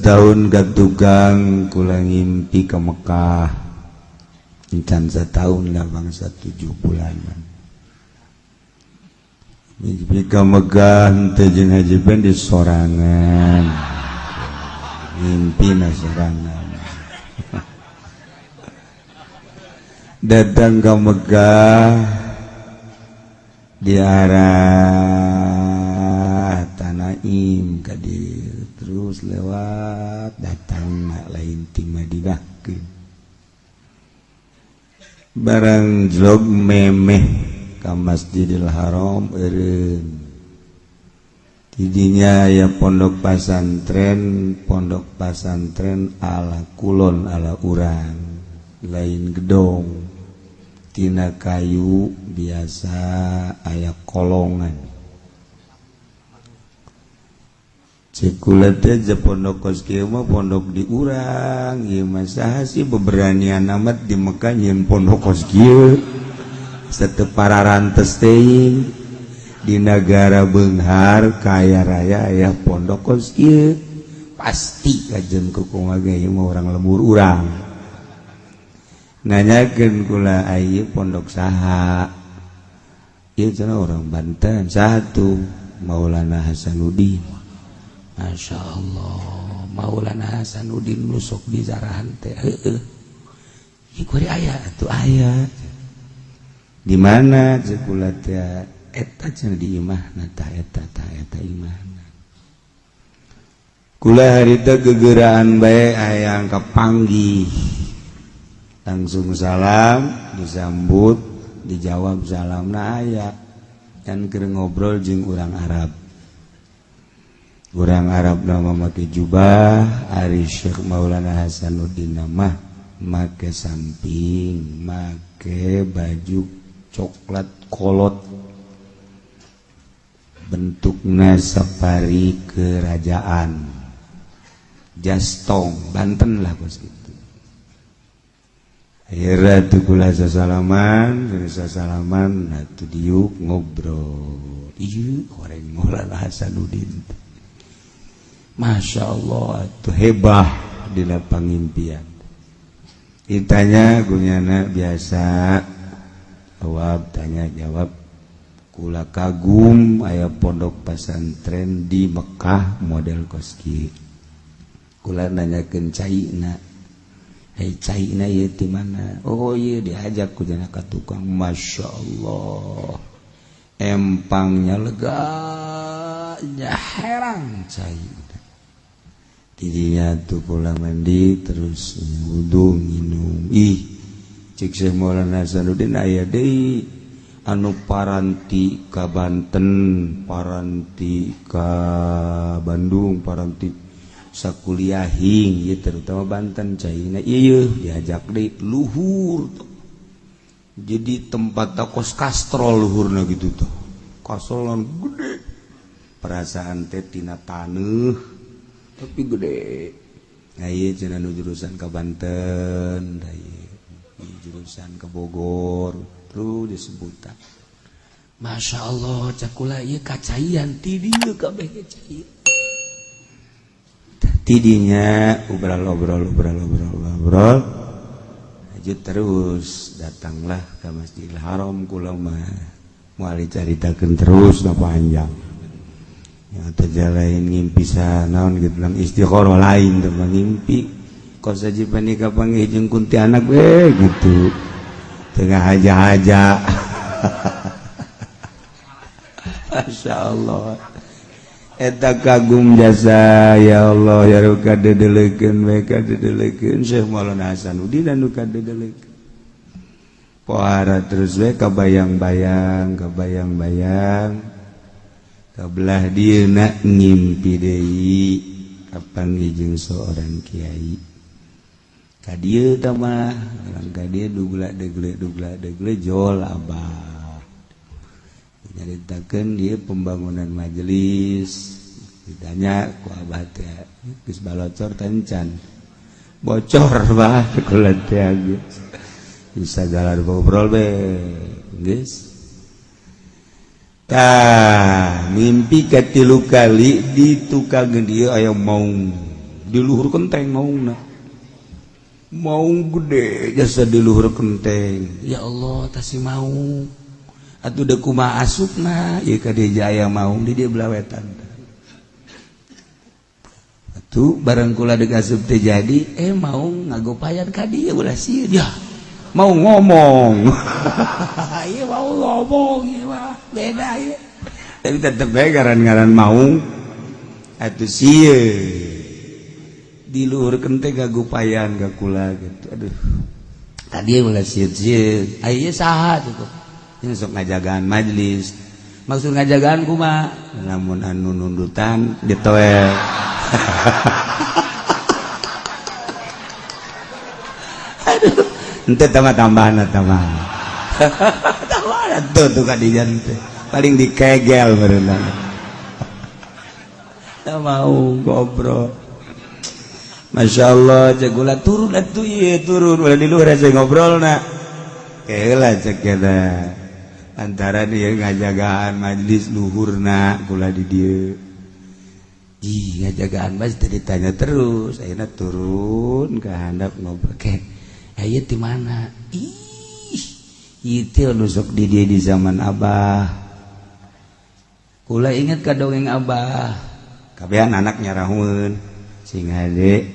Setahun ka tukang kula ngimpi ke Mekah. Encan setahun lah, bangsa 7 bulanan. Mimpi ke Mekah teh jeung Haji di sorangan. Mimpi na sorangan. Datang ke Mekah di arah Tanaim kadir, terus lewat datang lain ti Madinah ke barang jlog memeh ka Masjidil Haram, eureun tidinya ya pondok pasantren, pondok pasantren ala kulon, ala urang, lain gedong, tina kayu biasa, aya kolongan. Cek kula teh, pondok kos kieu mah pondok di urang ieu mah, saha sih beberanian amat di Mekah nyieun pondok kos kieu? Sateu pararantes teuing di negara beunghar kaya raya aya pondok kos kieu. Pasti kajen ku kumaha ge ieu mah urang lembur urang. Nanyakeun kula, "Ieu pondok saha?" "Ieu," cenah, "orang Banten." Satu Maulana Hasanuddin. Masya Allah, Maulana Hasanuddin nusuk di zarahan teh. Heeh, ieu aya atuh, aya di mana? Cek kula teh. "Eta," cenah, "di imahna tah eta, tah eta imahna." Kula harita gegeraan bae, hayang kapanggih. Langsung salam, disambut, dijawab salamna. Aya kan keur ngobrol jeung urang Arab. Urang Arab nama make jubah, ari Syekh Maulana Hasanuddin mah make samping, make baju coklat kolot, bentukna safari kerajaan, jastong Banten lah bos gitu. Akhirnya tuh kula sasalaman, sasalaman atuh diuk ngobrol. Iya, orang Maulana Hasanuddin. Masya Allah tuh hebah dina pangimpian. Ditanya gunyana biasa, jawab, tanya jawab. Kula kagum aya pondok pesantren di Mekah model kos kieu. Kula nanyakeun caina, "Hei, caina ieu di mana?" "Oh iya," diajak ku jana ka tukang. Masya Allah, empangnya lega nya, herang cai. Tidinya tuh pulang mandi, terus wudhu, minum. Ih, cek Syekh Maulana Hasanuddin, aya deui anu paranti ka Banten, paranti ka Bandung, paranti sakuliahing ieu, terutama Banten caina ieu. Diajak deui luhur tuh. Jadi tempat kos kastrol luhurna gitu tuh, kastrolan gede, perasaan teh tina taneuh tapi gede. Nah, ieu cenah nu jurusan ke Banten, da ieu jurusan ke Bogor, terus disebutan. Masya Allah, cek kula, ieu kacaian ti dieu kabeh ge cai. Tidinya obrol obrol obrol obrol obrol lanjut terus, datanglah ke Masjidil Haram. Kula mah moal dicaritakeun terus na panjang ya, teh lain ngimpi naon gitu, bilang istikharah lain tuh, ngimpi kos saja panika panggih jeung kuntianak we gitu, tengah haja-haja. Masya Allah, eta kagum jasa. Ya Allah ya Rabb, kadedelekeun we, kadedelekeun Syekh Maulana Hasanuddin anu kadedelekeun. Pohara terus we, kabayang-bayang, kabayang-bayang. Kabelah dieuna ngimpi deui, kapanggih jeung seorang kiai. Ka dieu tah mah urang ka dieu, dugla degle dugla degle jol abah. Nyaritakeun dia pembangunan majelis. Ditanya ku abah teh, "Geus balocor tencan?" "Bocor, bah," kula teh geus bisa galar ngobrol be geus. Tah, mimpi katilu kali di tukang dieu aya maung. Di luhur kenteng maungna. Maung gede jasa di luhur kenteng. Ya Allah, tas si maung. Atuh deuk kumaha asupna ieu ka dieu aya maung di dieu belah wetan. Atuh barang kula deuk asup teh jadi maung ngagopayan ka dieu ulah sieun. Ya, mau ngomong. Iya mau ngomong ieu mah beda ieu. Tapi tetep bae ngaran-ngaran maung atuh sieun. Di luhur kenteng gagupayan ka kula gitu. Aduh. Tadi ulah sieun-sieun. Aya saha tuh? Ini sok ngajagaan majlis. Maksud ngajagaan kumaha? Lamun anu nundutan ditoel. Aduh, ente tambah-tambahan tambah. Tambahan tuh tuh kadijan teh. Paling dikegel berenang. Tak mau ngobrol. Masya Allah, cek gula turun atuh ieu turun ulah di luhur aja ngobrolna. Keheula cek kita. Antara dia ngajagaan majlis luhurna kula di dieu. Ih, ngajagaan majlis ditanya terus, ayeuna turun ke handap ngobrol ke. Aya di mana? Ih, itu nu sok di dieu di zaman Abah. Kula inget ka dongeng Abah. Kabehan anak nyarahueun. Sing hade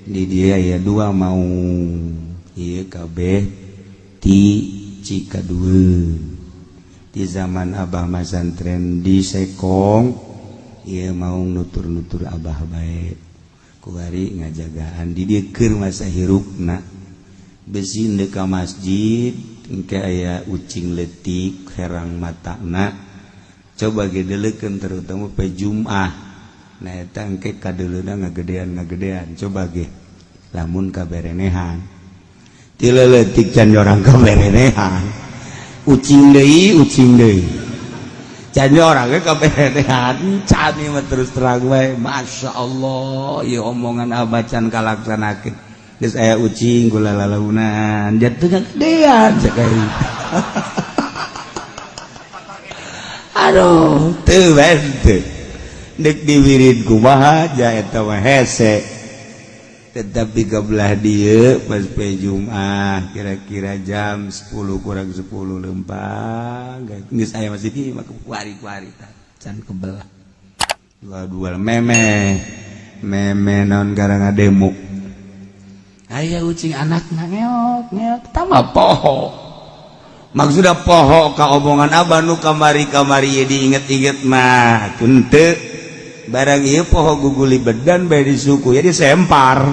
di dia aya dua maung. Ieu kabeh ti Cikadueun. Di zaman Abah masantren di Sekong, ieu maung nutur-nutur Abah bae. Kuari ngajagaan di dieu keur masa hirupna. Besi deuk ka masjid, engke aya ucing leutik herang matana. Coba gedeleukeun terutama pe Jumat. Nah eta engke kadeuleuna ngagedean-ngagedean. Coba ge lamun kaberenehan. Ti leutik can orang kaberenehan. Ucing deui, ucing deui. Can orang ge kaberenehan. Can ieu mah terus terang wae. Masya Allah, ieu omongan Abah can kalaksanakeun. Geus aya ucing gula lalaunan, jatuh ngagedean cek aing. Aduh, teu bae teu. Dek diwirid kumaha ja eta mah hese. Tetapi kebelah dieu pas pe Jumat kira-kira jam 10 kurang 10 lempang geus aya masjid ieu mah kuari-kuari tah can kebelah. Dua-dua meme meme naon gara demo. Aya ucing anakna ngeok ngeok tambah poho. Maksudna poho ka omongan Abah nu kamari-kamari ye diinget-inget mah teu. Barang ieu poho guguli bedan bae di suku ya disempar.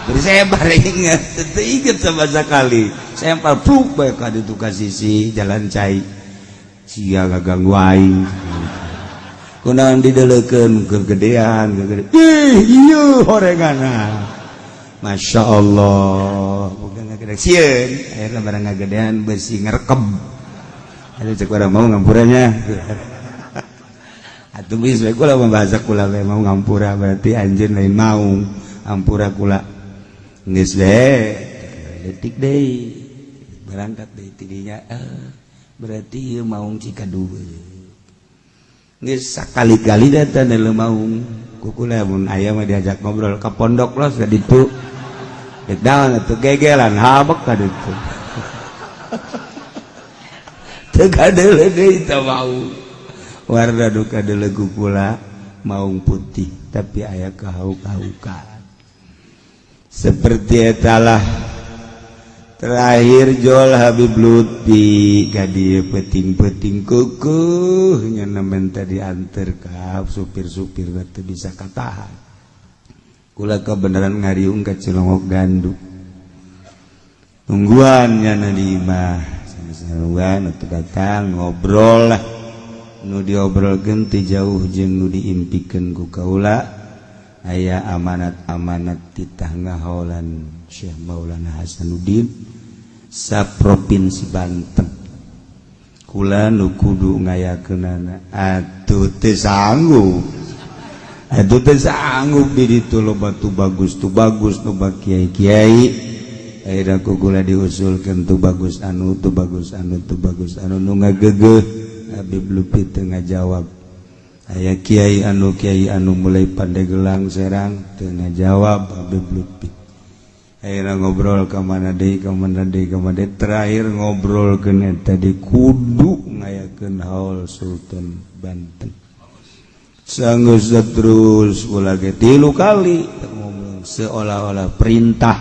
Disempar inget, teu inget sama sekali. Sempar pluk bae ka ditu ka sisi jalan cai. Sia ganggu aing. Kunaon dideleukeun kegedean, kegedean. Ih, ieu horenganna. Masya Allah, bukan ngagedean sieun, akhirnya barang ngagedean besi ngerekem. Aduh cek orang mau ngampuranya. Atuh geus we kula membahasa kula we mau ngampura berarti anjeun lain mau ampura kula. Geus we detik deui berangkat deui tidinya berarti ieu maung Cikadua. Geus sakali-kali datang dalam maung. Kukula mun aya mah diajak ngobrol ka pondok los ka ditu. Dek daun atuh gegelan habek ka ditu. Teu kadeuleu deui teh maung. Warna duka deuleu kula maung putih tapi aya kahauk-kahukan. Seperti etalah terakhir jol Habib Lutfi ka dieu peuting-peuting keukeeh nya minta dianter ka supir-supir teu bisa katahan. Kula kebenaran ngariung ka Cilongok Gandu. Tungguan nya di imah. Saruan atuh datang ngobrol lah. Nu diobrolkeun teu jauh jeung nu diimpikeun ku kaula. Aya amanat-amanat titah ngaholan Syekh Maulana Hasanuddin sa Provinsi Banten. Kula nu kudu ngayakeunana atuh teu sanggup. Atuh teu sanggup di ditu loba tu bagus loba kiai-kiai. Akhirna ku kula diusulkeun tu bagus anu tu bagus anu tu bagus anu nu ngagegeuh Habib Lutfi teu ngajawab. Aya kiai anu mulai Pandegelang, Serang, teu ngajawab Habib Lutfi. Akhirnya ngobrol ke mana deui, ke mana deui, ke mana deui, terakhir ngobrol ke tadi kudu ngayakeun haul Sultan Banten. Sanggeus terus ulah ge tilu kali ngomong seolah-olah perintah,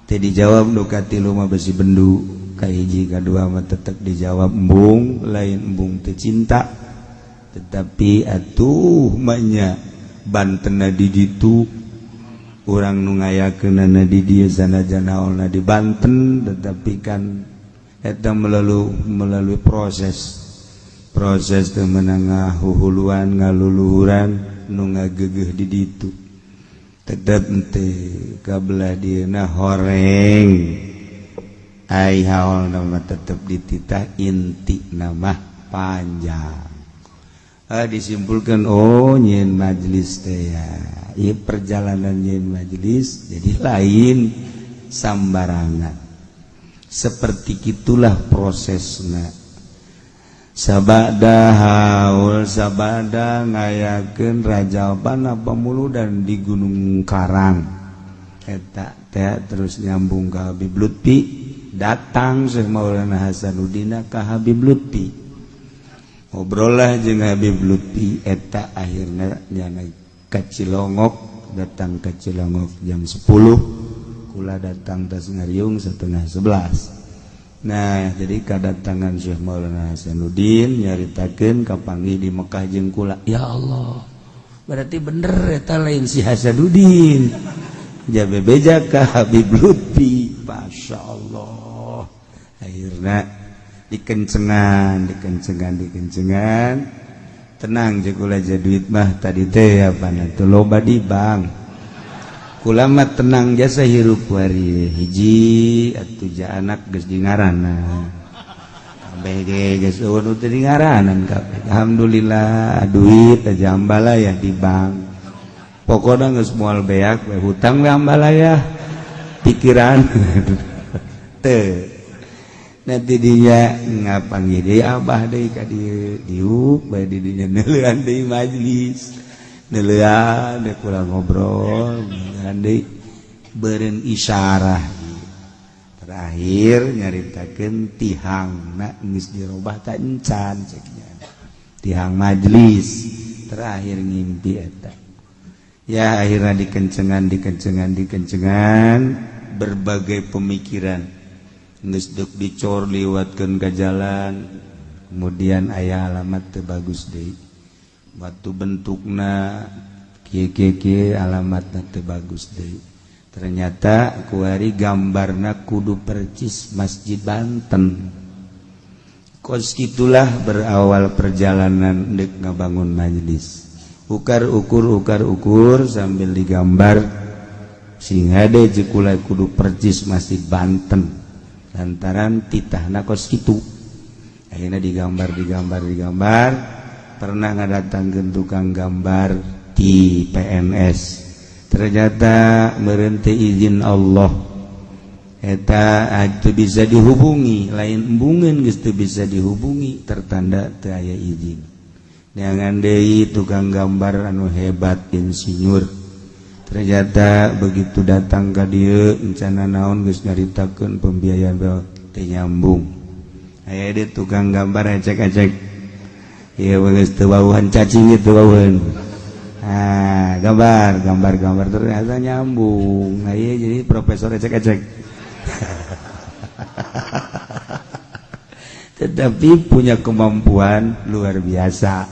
teu dijawab. Nu katilu mah besi bendu, kahiji kadua mah tetep dijawab. Embung, lain embung teu cinta, tetapi atuh manya Banten di ditu, urang nu ngayakeunana di dieu, sanajan haulna di Banten, tetapi kan eta melalui melalui proses proses teu meunang ngahuhuluan ngaluluhuran nu ngagegeuh di ditu. Tetep teh kabelah dieuna horeng ai haul nama tetep dititah, inti nama panjang. Ah, disimpulkan, oh, nyieun majelis teh ya, ieu perjalanan nyieun majelis jadi lain sambarangan. Seperti itulah prosesna. Sabada haul, sabada ngayakeun rajaban apa dan di Gunung Karang eta teh, terus nyambung ke Habib Lutfi. Datang Syekh Maulana Hasanuddin ka Habib Lutfi, ngobrol lah jeung Habib Lutfi. Eta akhirnya nyana ka Cilongok, datang ke Cilongok jam 10, kula datang tas ngariung setengah 11. Nah, jadi kedatangan Syekh Maulana Hasanuddin nyaritakeun kapanggih di Mekah jeung kula. Ya Allah, berarti bener eta lain si Hasanuddin, jabe beja ka Habib Lutfi. Masya Allah, akhirnya dikencengan, dikencengan, dikencengan. Tenang jeung kula aja, duit mah tadi teh apa tuh loba di bank. Kula mah tenang jasa hirup wari hiji atuh ja, anak geus di ngaranna kabeh ge, geus eueun nu teu di ngaranan kabeh. Alhamdulillah, duit aja ambalaya di bank, pokoknya geus moal beak we, hutang we ambalaya pikiran teu. Nanti dia ngapanggih deui abah deui ka dieu, diuk bae di dinya, neuleuan deui majlis, neuleuan deui, kurang ngobrol, neuleuan deui, beureun isyarah. Terakhir nyaritakeun tihangna geus dirobah ta encan cek nya, tihang majlis. Terakhir ngimpi eta ya, akhirnya dikencengan, dikencengan, dikencengan, berbagai pemikiran geus deuk dicor liwatkeun ka jalan, kemudian aya alamat teu bagus deui, waktu bentukna kieu kieu kieu, alamatna teu bagus deui. Ternyata kuari gambarna kudu percis Masjid Banten. Kos itulah berawal perjalanan dek ngabangun majelis. Ukar ukur, ukar ukur, sambil digambar sing hade jekula kudu percis Masjid Banten, lantaran titahna kos itu. Akhirnya digambar, digambar, digambar. Pernah ngadatangkeun tukang gambar di PNS, ternyata merente izin Allah eta itu bisa dihubungi, lain embungan geus teu bisa dihubungi, tertanda teu aya izin. Jangan deui tukang gambar anu hebat, insinyur, ternyata begitu datang ka dieu encana naon, geus nyaritakeun pembiayaan teu nyambung. Aya di tukang gambar ecek-ecek ieu geus teu wawuhan cacing itu wawuhan. Ah, gambar, gambar, gambar, ternyata nyambung. Nah, iya, jadi profesor ecek-ecek, tetapi punya kemampuan luar biasa.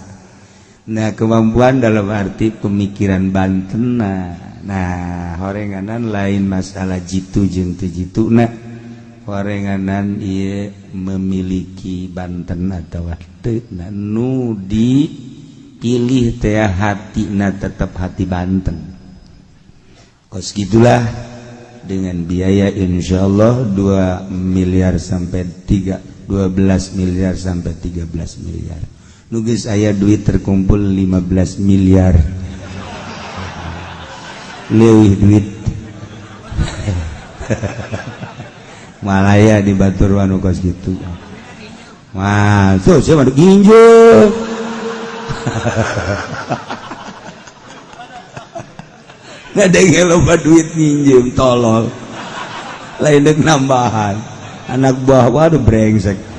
Nah, kemampuan dalam arti pemikiran Banten. Nah, horenganan lain masalah jitu jeung teu jitu. Nah, horenganan ieu memiliki Banten atau teu. Nah, nu dipilih teh hati, nah, tetap hati Banten. Kos gitulah, dengan biaya insya Allah 2 miliar sampai 3, 12 miliar sampai 13 miliar. Nu geus aya duit terkumpul 15 miliar leuwih duit Malaya di batur anu kos gitu. Wah, tuh siapa ginjo. Ngadenge loba duit minjem, tolol, lain dek nambahan anak buah. Waduh, brengsek.